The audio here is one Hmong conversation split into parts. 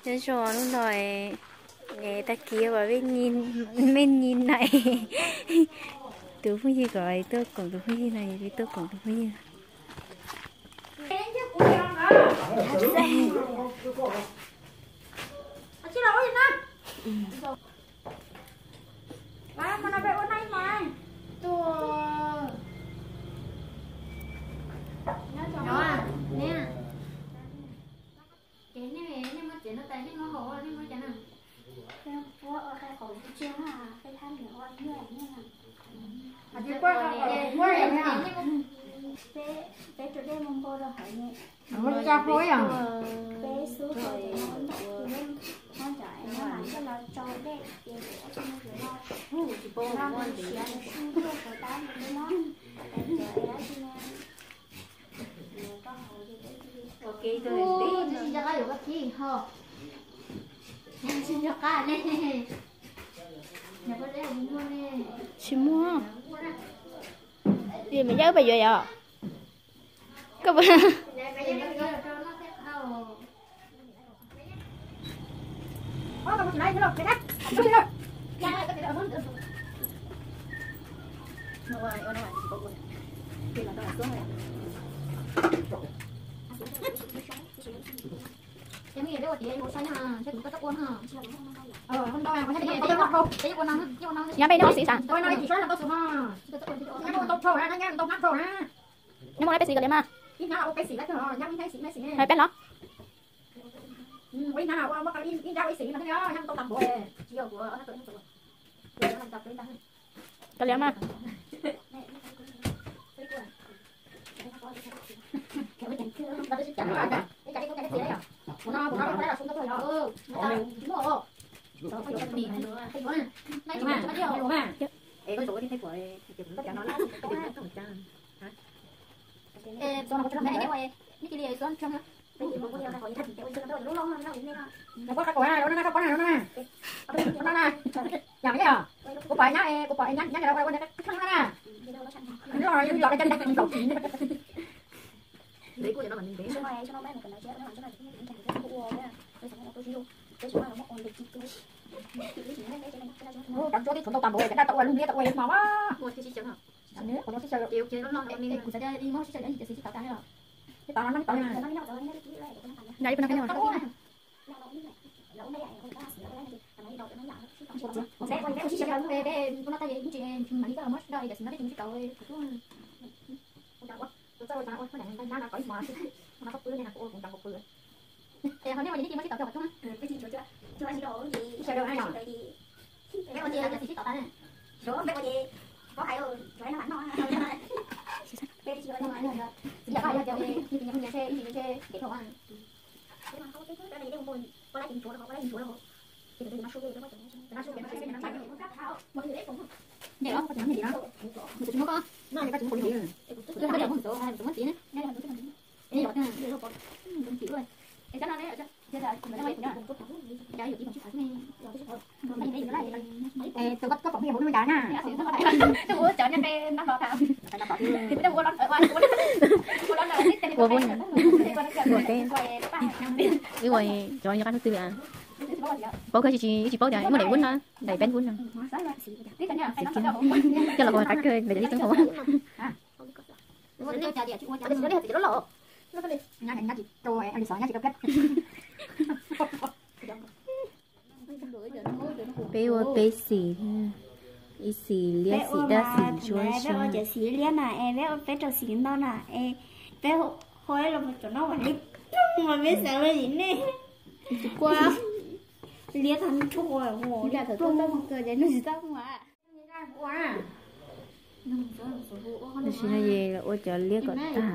Nyob zoo hnub no, tag kis pom me nyuam nais, tus phooj ywg kom tuaj koom tus phooj ywg no, peb tuaj koom tus phooj ywg. Peb rau dej mus npau rau hauv ne. Peb xub rau ces no, no cov no mas coj los tsau dej ces ua tsis muaj yuav no. No nws siav nws sub ntuj saum tab nws no. Ces es dab tsi ne, rau hauv ces peb ua ke. Tus tsis nco qab yuav koj khib ho. Tsis nco qab ne. Tsis muaj. Vim me yawb pais yuav yom? Koj puas Nyob peb neb ua xis xav. Neb muaj peb xis kawg li mas. Peb los. Kawg li mas. Kuv pom nyab, kuv pom nyab, nyab los ua na. Cov tsuab tib tshua ntau tas npaum, cov daj tau ua lub liab tau ua yam mos. Kuv xav tias muab sib xyaw ib tes xwb tsis tau tas li os. Nyob ib pab no. Ua vub, ua teb. Ib ua cov nyob qab hnub twg a, paub kawg tsis, tsis paub tias muaj daim vub no, daim peb vub no. Coj los ua qab kawg daim teb txob hau. Peb ua peb xim, ib xim liab xim daj xim ntsuab xwb. Peb ua cov xim liab na es peb ua peb rau xim ntau na es peb hu los cov no ua li ploog mas peb xav ua li nej. Liab tag nrho ua li ploog. Tam sim no ces los ua cov liab kom tag xwb.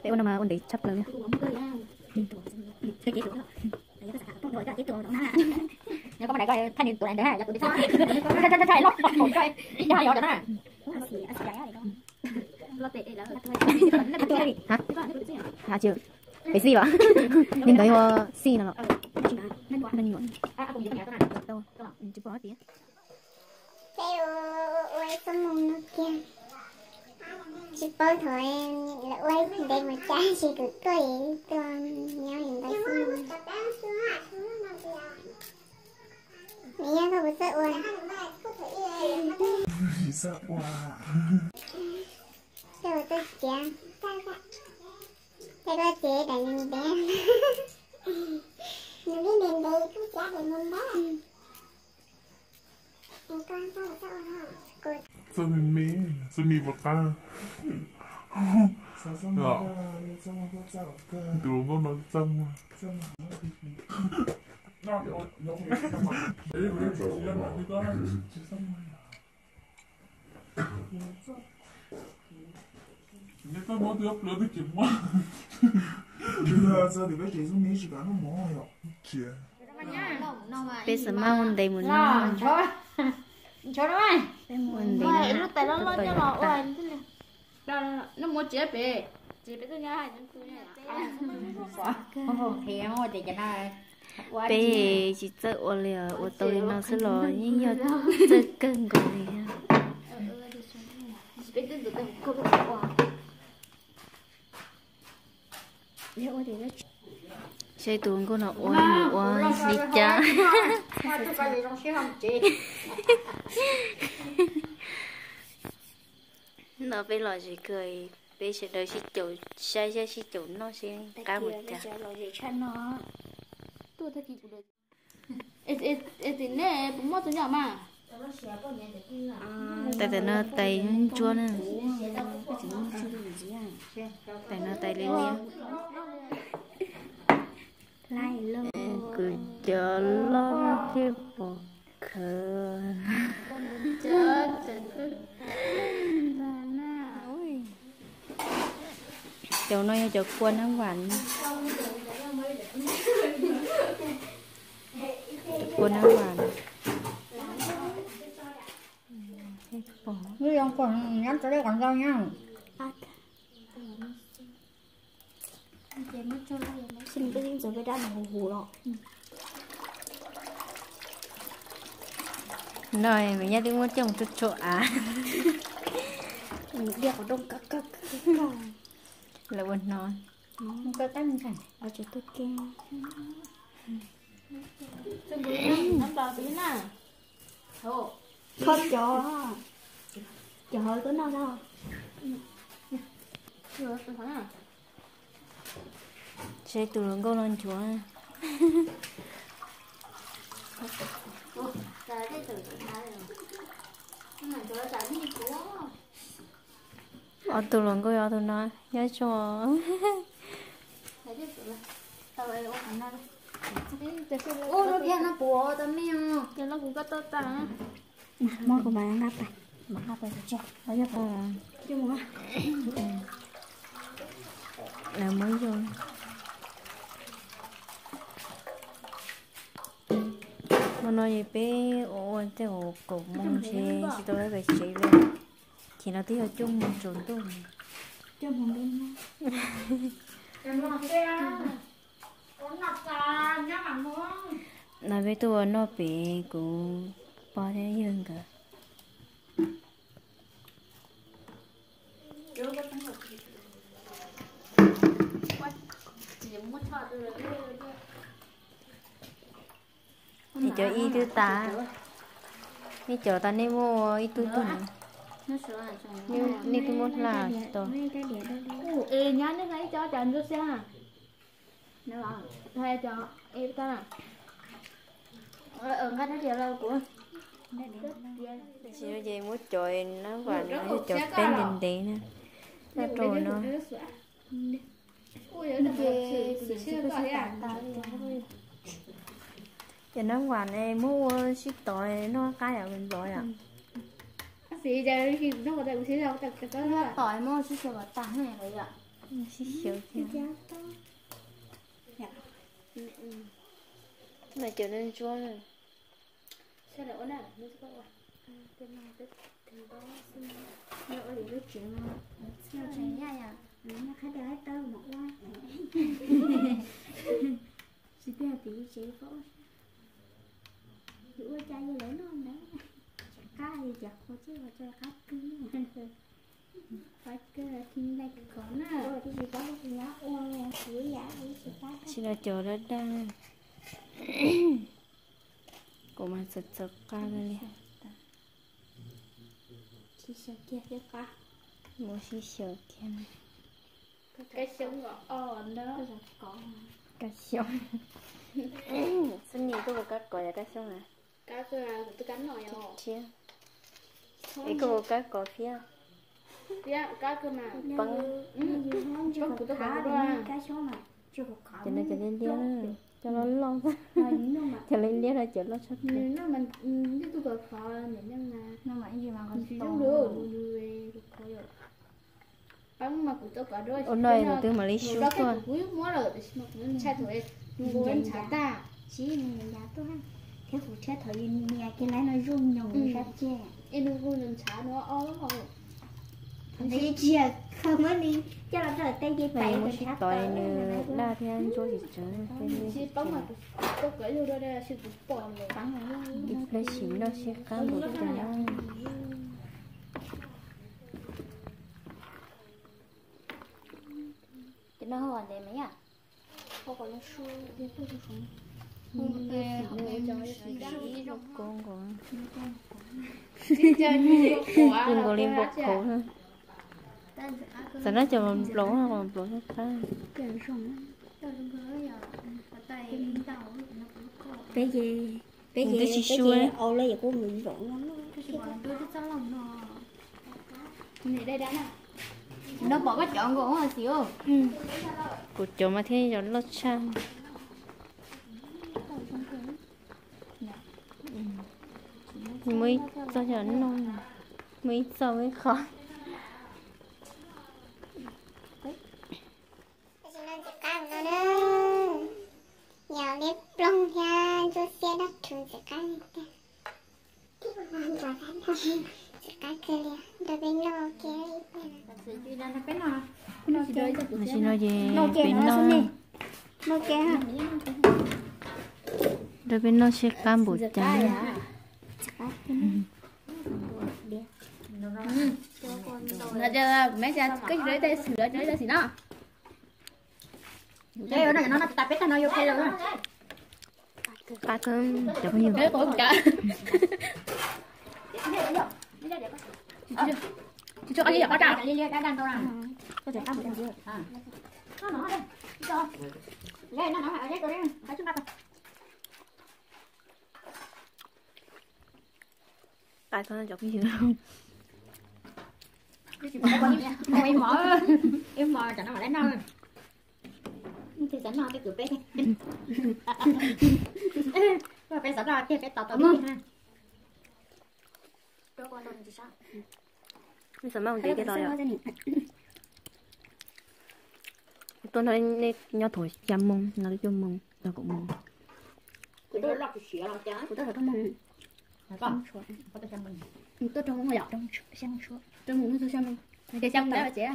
Peb ua no mas ua ntev tshaj plaws li. Koj mas nais koj thaj ni tus nais ntawd yog tus tib txhob txhob txhob loj tau cov ib yog yog cov na. Hả? Hả chưa? Phải xi lắm. Nên đấy hoa xi nào lắm. Nên nhọn. Tao, ừ, chỉ bỏ tí. Peb ua ua xab moos no kiag. Tsis paub thaum lawv ua ntev mus cas tsis kwv tuaj tuaj nyob li ntawd xwb. Nws yog koj puas txawj ua? Txawj ua txawj txiav. Txawj koj txiav daim ntev ntev. Nws li ntev ntev kuj txiav daim ntev ntev. Txawj me me, txawj me puas qab. Tus hluas nkauj no txawj muag. Peb xav maj ua ntev mus no. Peb ua ntev no. Peb tsis txawj ua li, ua tau li no xwb los yeej yog txawj kawg nkaus li. Saib tus nkauj no ua mus ua li cas. No peb lom zem kawg, peb sawv daws sib caum saib saib sib caum noj seb qab mus cas. Tais tam no tais ntsuab na. Tais no tais liab liab. Kuv cov loj thiab pom khawv. Cov no yog cov kua nab vam. Cov kua nab vam. Wb zoo kawg, nyob tau deb qos ntau nyob. No me nyab twb muab coj mus tso tsho av. Lawv ua no. Kho cov, cov hauv tuaj noj no. Saib tus hluas nkauj no nchuav. Ob tug hluas nkauj, ob tug no nyob zoo. Muab kuv mas nqa pais, mas nqa pais tso, los yog pais. Lawv muab yog. Hmo no es peb ua ua tej hauv kaum moo ntshe tsis tau lawv pais tsev li. Ces no twb yog cuaj moo tsaus ntuj. No peb tuaj ua noj pem kuv pog thiab yawg nkawd. Es cov ib twb tas, nej cov tas nej muab ua ib tug tug na. Nej twb muab hla tsis tau. Tsis ces muab cov nab vam no yog cov peb ntev ntev na, nyob rau no. Cov nab vam ne muab ua sib tov noj qab yam nplov yom. Sib xyaw thiab. No cov ntsuab. Coj lawv ua na, muab coj ua. Ua lwm lub tsev no, txhij tsev yaj yam, noj qhaib taw haib taw mas ua. Tsis tiag tim lub tsev koj ua, yus ua cas yus lawv noj ntawd. Tseem qab li cas qhua thiab ua rau qab kawg. Qab kawg, tsis nqa kov na. Tsis nqa kov, tsis nqa kov. Tsis nqa cov dab dab. Kuv mas txawv txawv qab li. Sib xyaw kiag thiab qab. Muab sib xyaw kiag. Kab xyoob os, kab xyoob. Xub ni koj ua kab kov yog kab xyoob na. Thiab es koj ua kab kov thiab. Peb, ces no cov liab liab, cov loj loj, cov liab liab no cov loj tshaj plaws. Ua no tus twg mam li sub tuaj. Tsis, nws ya tuaj, thiab kuv thiab thaum yus nias kiag lawv no zuj nyoos sab ceg. Thaum ntawd yeej tsis yog kawg, muab nws coj los rau tej ces pais muab sib tov nws daj thiab ntsuab tsis tsawg. Ib pliag sim noj sib qab npaum cas. Ces no hauv ntev me yam. Zoo nkaus li npau qhauv. Xav noj cov nplaum nplaum thiab qab. Peb ces, peb ces, peb ces au lawm ces kuj mus zaum no. Kuv cov mas thiaj yog loj tshaj. Muaj ib txoj yog noj, muaj ib txoj ib qho. Tab sis no ntxim qab no na, yog liab ploog thiab ntsuab xiab dab rhuv ntxim qab li tiag. Ntxim qab kawg li, nrog peb noj ua ke. Tam sim no ces peb noj, nrog peb noj sib qab npaum cas. Qab kawg cov phooj ywg. Tsis tshua qab li, qab daj. Qab cov phooj ywg. Ib hmo, ib hmo tsam no mam li noj. Peb xav noj peb kwv peb, peb xav noj tiag peb tos tau na. Xav mas ua ntej tej tau yom. Tuaj no nej nyob thaum xya moo no twb cuaj moo txog kaum moo. Kuv tuaj rau moo, tuaj rau moo yom, xya moo tshuav, rau moo no txog xya moo. Ces xya moo na ces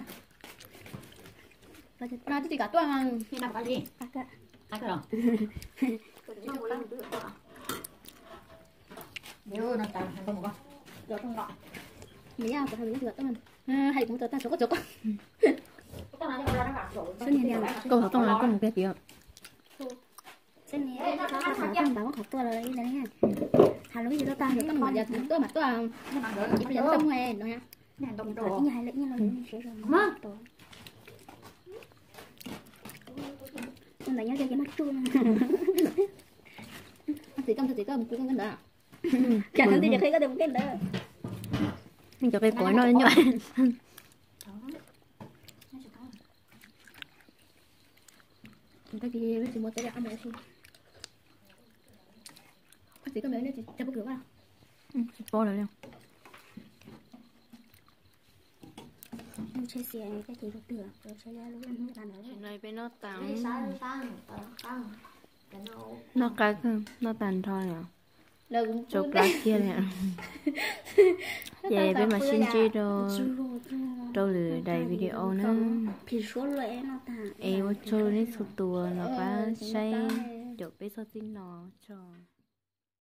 no twb tsis kam tuaj. Nws yog kuv hais nws tsis kam tuaj, hais kuv tau tag suav koj tsuav koj. Koj tau tag koj mus peb tias. Xwb ni, tau qhov tuaj los li ntawd. Hais lus ib tug tuaj tag, tuaj mas tuaj, ib pliag tuaj mus no. Ib hais lawm ib los siav zog. Tus ntawd nyob zoo ces maj tsuj no. Txiv koj, txiv koj mus pw koj ntawd. Tsam no twb tsis qhia koj tias mus pem ntawd. Cov qe pov noj nyuaj. Tsis muaj teb li qab mus si. Koj txiv koj me tsis pob lawm li. Tsheb xiav tej tus tug twg, tsheb lub hnub tas ntawd. Peb noj tas, noj qab kawg, noj tas nrho li os. Tsau plab kiag li. Ces peb mam sib ntsib rau, rau lwm daim video na. Es ua tsaug nej txhua tus los pab saib caum peb txog txij no tso.